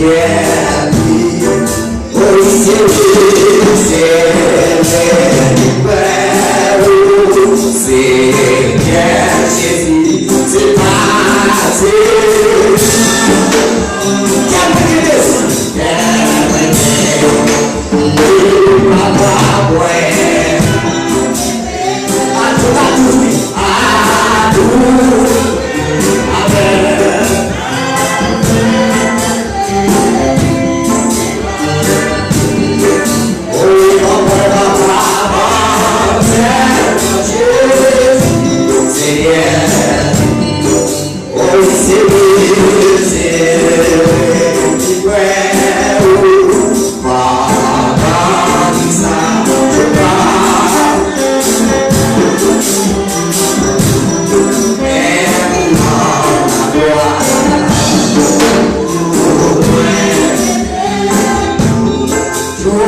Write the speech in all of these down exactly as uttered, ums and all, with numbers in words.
Senyè, wi, o, se ou, se ou, Senyè, Jezi, se pase. Kè mwen gen bezwen, kè mwen gen, ou pa ka bwè. Atou, atou, wi, atou. Amèn. O, wi, anmwey, papa, anmwey, Jezi, Senyè. O, wi, se vre, se vre, ki kwè ou pa ka di sa, yo pa. Men ou nan laglwa. Ou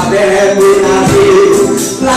avèk ou, frè.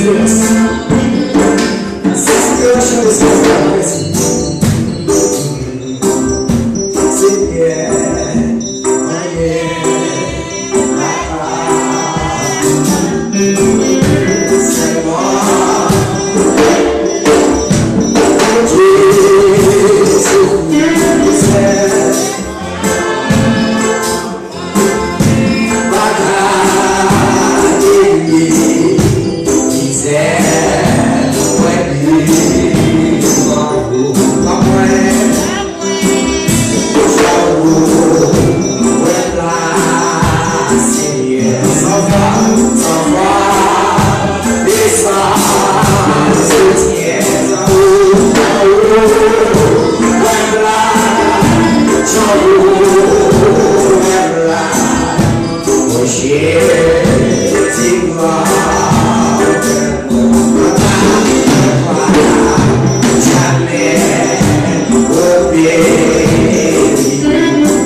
Senyè, Senyè, Papa, Senyè, Jezi, Senyè.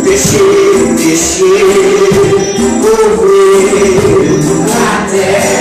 Peche, peche, kouvri latè.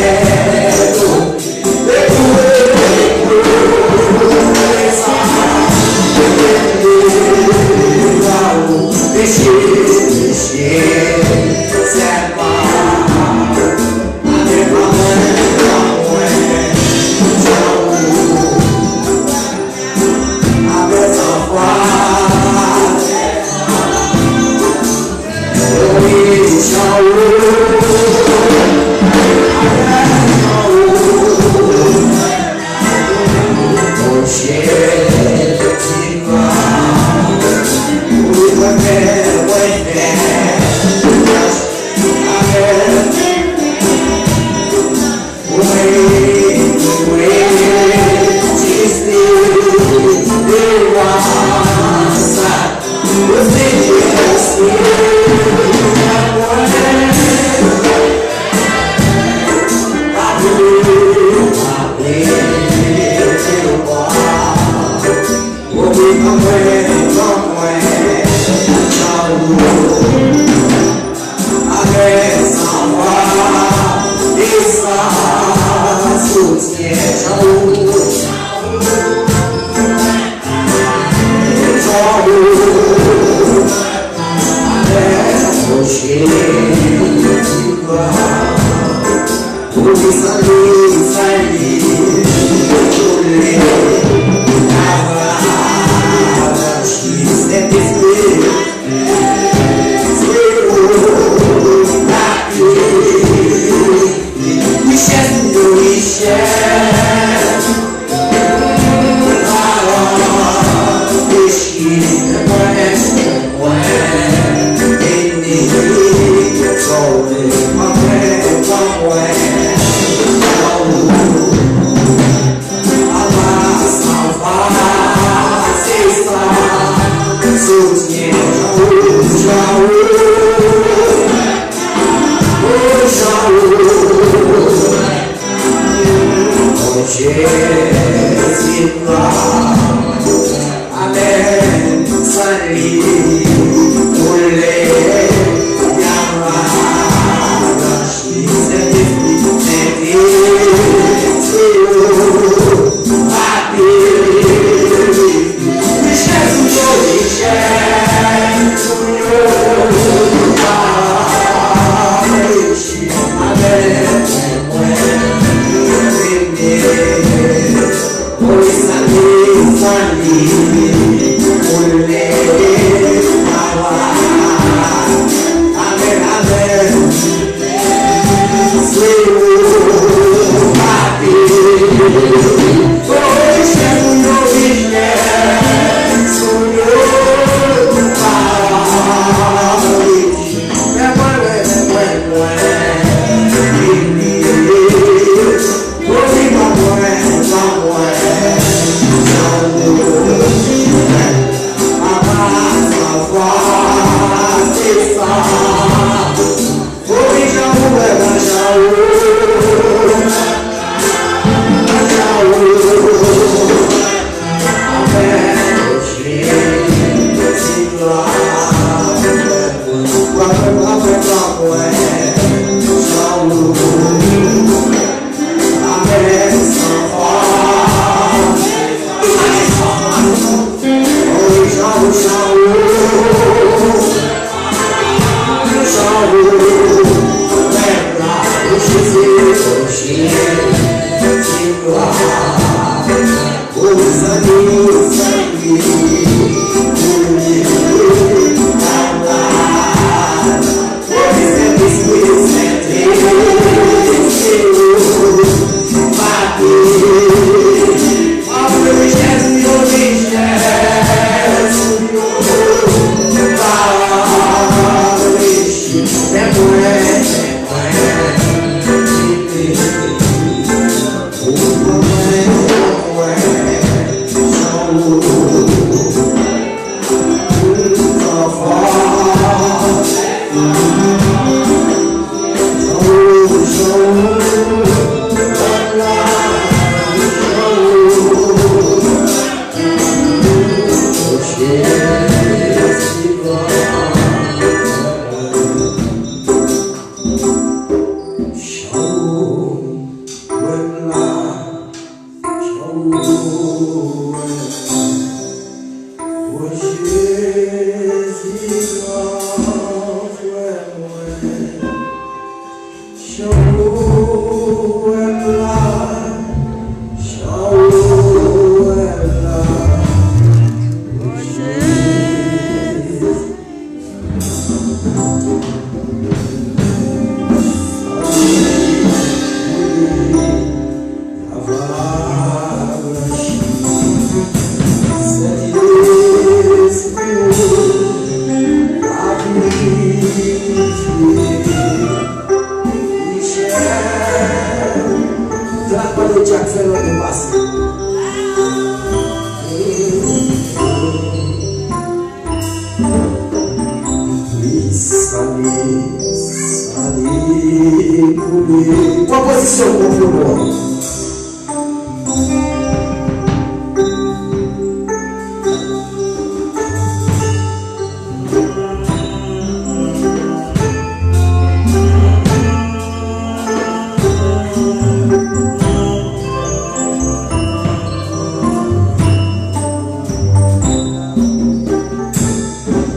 Konpozisyon pou nou.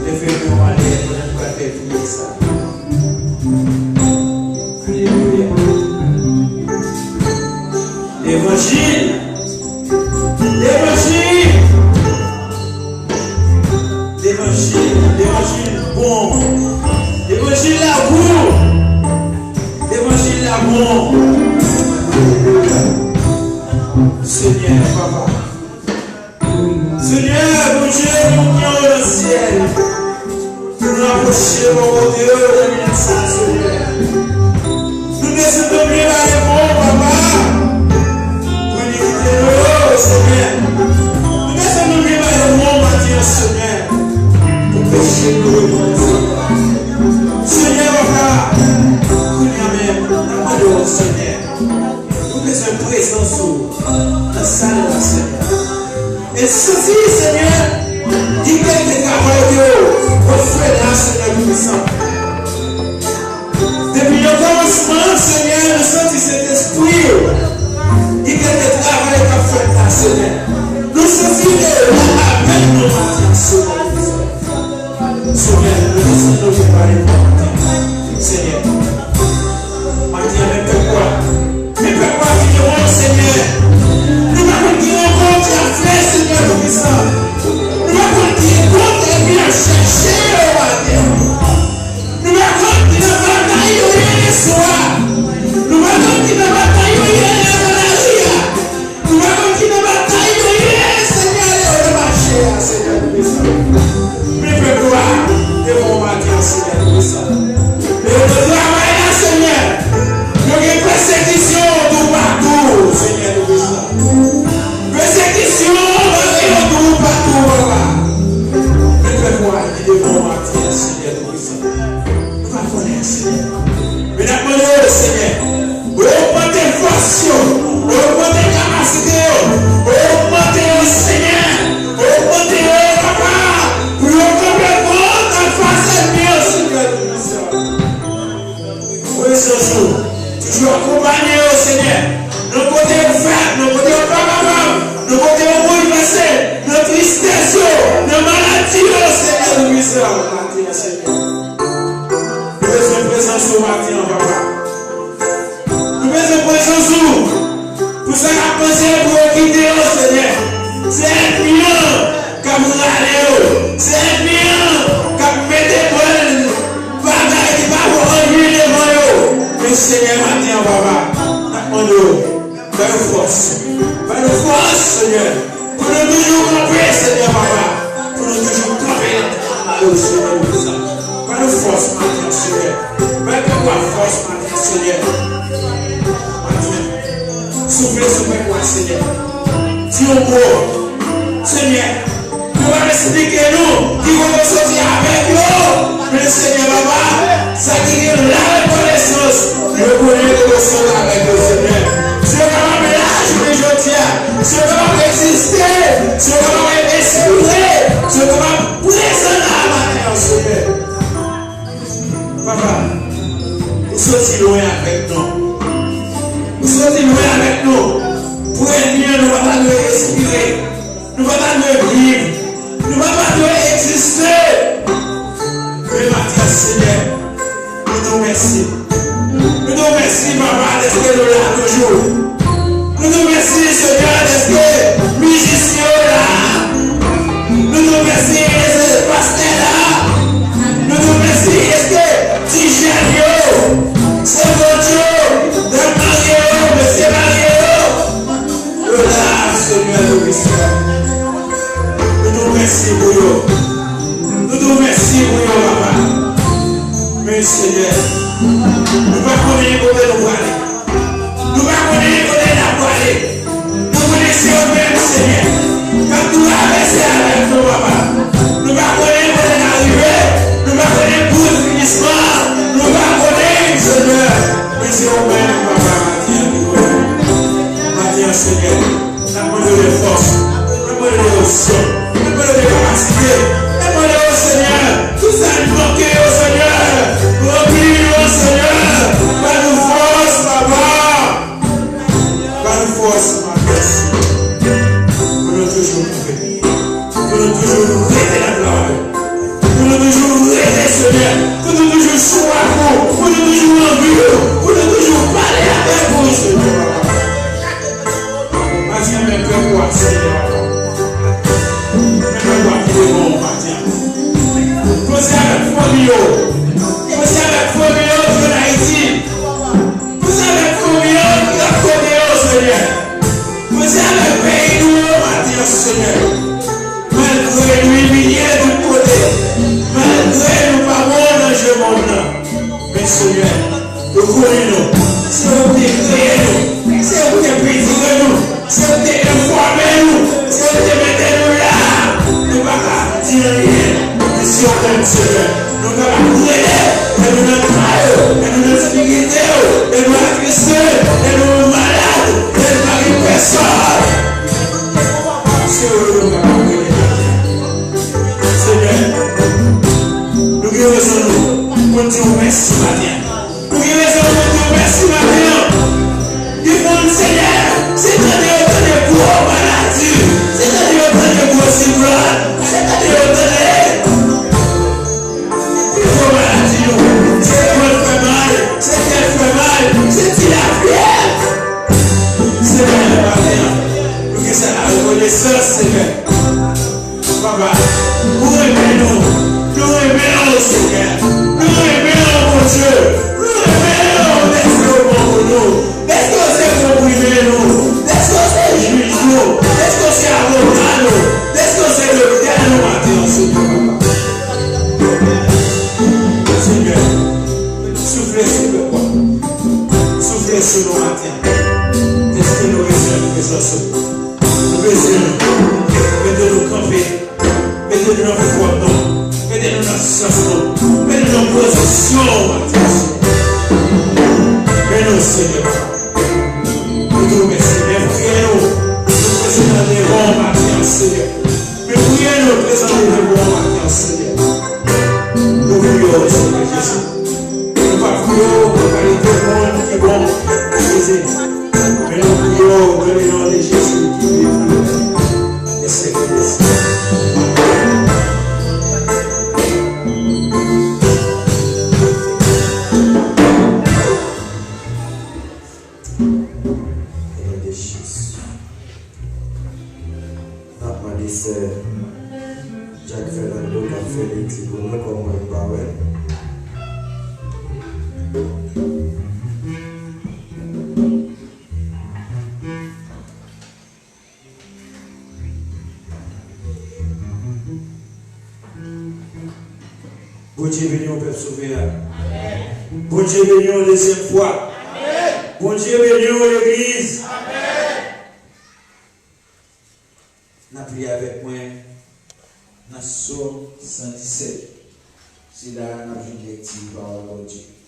Leve men w anlè pandan nou pral fè priyè sa. Alelouya. Levanjil. Levanjil. Levanjil. Levanjil bon. Levanjil la bon. Levanjil la bon. Alelouya. Senyè, papa. Senyè, Bondye, nou ki anwo nan syèl, nou rapwoche nou kote w nan minit sa a, Senyè. Nou desann nou pye ba devan w, papa, pou inikite nou yo, Senyè. Nou desann nou pye ba devan w maten an, Senyè, pou peche nou yo, Senyè. Senyè, papa, kounye a menm, n ap mande w, Senyè. Nou bezwen prezans ou nan sal la, Senyè. E santi, Senyè, gen kèk travay ke w ap fè la, Senyè Toupisan. Depi nan kòmansman an, Senyè, nou santi Sentespri w gen kèk travay k ap fèt la, Senyè. Nou santi ke w avèk nou maten an, Senyè. Senyè, nou desann nou pye ba devan w maten an. Senyè, maten an, men pèp ou a. Men pèp ou a ki devan w, Senyè. Nou pa konn ki rankont y ap fè, Senyè Toupisan. Nou pa konn ki rankont ènmi ap chèche yo maten an. Nou pa konn ki nan batay yo ye lèswa. Nou pa konn ki nan batay yo ye nan lari a. Nou pa konn ki nan batay yo ye, Senyè, lè yo nan mache a, Senyè Toupisan. Men pèp ou a devan w maten an, Senyè Toupisan. Lè yo nan travay la, Senyè, yo gen pèsekisyon toupatou, Senyè Toupisan. Senyè, maten an, papa, n ap mande w, ba yo fòs. Ba yo fòs, Senyè, pou nou toujou kanpe, Senyè, papa, pou nou toujou kanpe nan travay ou, Senyè, pou sa. Ba nou fòs maten an, Senyè. Ba pèp la fòs maten an, Senyè. Maten an. Soufle sou pèp la, Senyè. Di yon mo, Senyè. Yo p ap esplike nou ki kote w soti avèk yo. Men Senyè Papa, sa ki gen larekonesans, yo konnen kote w soti avèk yo, Senyè. Si yo kapab la jounen jodi a, si yo kapab egziste, si yo kapab respire, si yo kapab prezan la maten an, Senyè. Papa, ou soti lwen avèk nou. Ou soti lwen avèk nou. Pou ènmi an, nou pa ta dwe respire. Nou pa ta dwe viv. Nou pa ta dwe egziste. Men maten an, Senyè, nou di w mèsi. Nou di w mèsi, papa, dèske nou la toujou. Nou di w mèsi, Senyè, dèske mizisyen yo la. Nou di w mèsi, dèske pastè la. Nou di w mèsi, dèske ti jèn yo, sèvant yo, dam marye yo, mesye marye yo. Yo la, Senyè, nou di w mèsi. Nou di w mèsi pou yo. Nou di w mèsi pou yo, papa. Men, Senyè, nou pa konnen kote nou prale. Nou pa konnen kote n ap prale. Nou konnen se ou menm, Senyè, k ap travèse avèk nou, papa. Nou pa konnen kote n a rive. Nou pa konnen bout finisman. Nou pa konnen, Senyè. Men se ou menm, papa, maten an, ki konnen. Maten an, Senyè. N ap mande w fòs, n ap mande w onksyon, n ap mande w kapasite, n ap mande w, Senyè, tout sa n manke yo, Senyè, ranpli nou, Senyè, ba nou fòs, papa, ba nou fòs, papa, pou nou toujou kanpe, pou nou toujou rete nan travay. Pou nou toujou rete, Senyè. Pou nou toujou sou ak ou. Pou nou toujou anvi ou. Pou nou toujou pale avèk ou, Senyè. Papa, men pèp ou a, Senyè. Men pèp ou a ki devan ou, Papa. Koze avèk fanmi yo. Koze avèk fanmi yo ki ann Ayiti. Koze avèk fanmi yo ki lòt kote yo, Senyè. Koze avèk peyi nou yo, Papa, Senyè. Malgre nou imilye tout kote, malgre nou pa bon nan je mond nan, men Senyè, nou konnen nou. Se ou ki te kreye nou, se ou ki te pitire nou, se ou ki te enfòme nou, se ou ki te mete nou la. Nou pa ka di anyen, men se ou menm, Senyè. Nou kapab rele, men nou nan kay ou, men nou nan difikilte ou, men nou atriste, men nou malad, men nou pa gen pèsòn. Se ou nou kapab rele maten an. Senyè, nou gen rezon nou pou n di w mèsi maten an. Nou gen rezon pou n di w mèsi maten an. Gen moun, Senyè, se tande yo tande gwo maladi, se tande yo tande gwo siklòn, se tande yo tande pi gwo maladi yo. Se vant fè mal, se tèt fè mal, se ti lafyèv. Senyè, maten an, nou gen sa larekonesans, Senyè. Papa, nou renmen nou. Nou renmen w, Senyè. Nou renmen w, Bondye. Nou renmen w, dèske w bon pou nou. Dèske w se konprime nou. Dèske w se jij nou. Dèske w se avoka nou. Dèske w se doktè nou maten an, Senyè, papa. Senyè, soufle sou pèp ou. Soufle sou nou maten an. Dèske nou bezwen prezans ou. Nou bezwen nou. Mete nou kanpe. Mete nou nan fwon nou. Mete nou nan sans nou. Mete nou nan pozisyon ou, Matye. Men nou, Senyè, papa. Nou di w mèsi. Men priye nou. Nou prezante devan w, Matye, Senyè. Men priye nou, prezante devan w, Matye, Senyè. Nou priye w, Senyè Jezi. Nou pa priye w pou kalite moun ki bon, Jezi. Men nou priye w nan le non de Jezi ki viv. E se Kris. O non de Jezi. N ap mande sè Jack Fernando k ap fè lekti pou nou, kòm mwen m pa wè l. Bondye beni w, pèp sove a. Bondye beni w dezyèm fwa. Bondye beni w, legliz. N ap li avèk mwen nan Sòm san disèt. Se la a n ap jwenn lekti pawòl Bondye.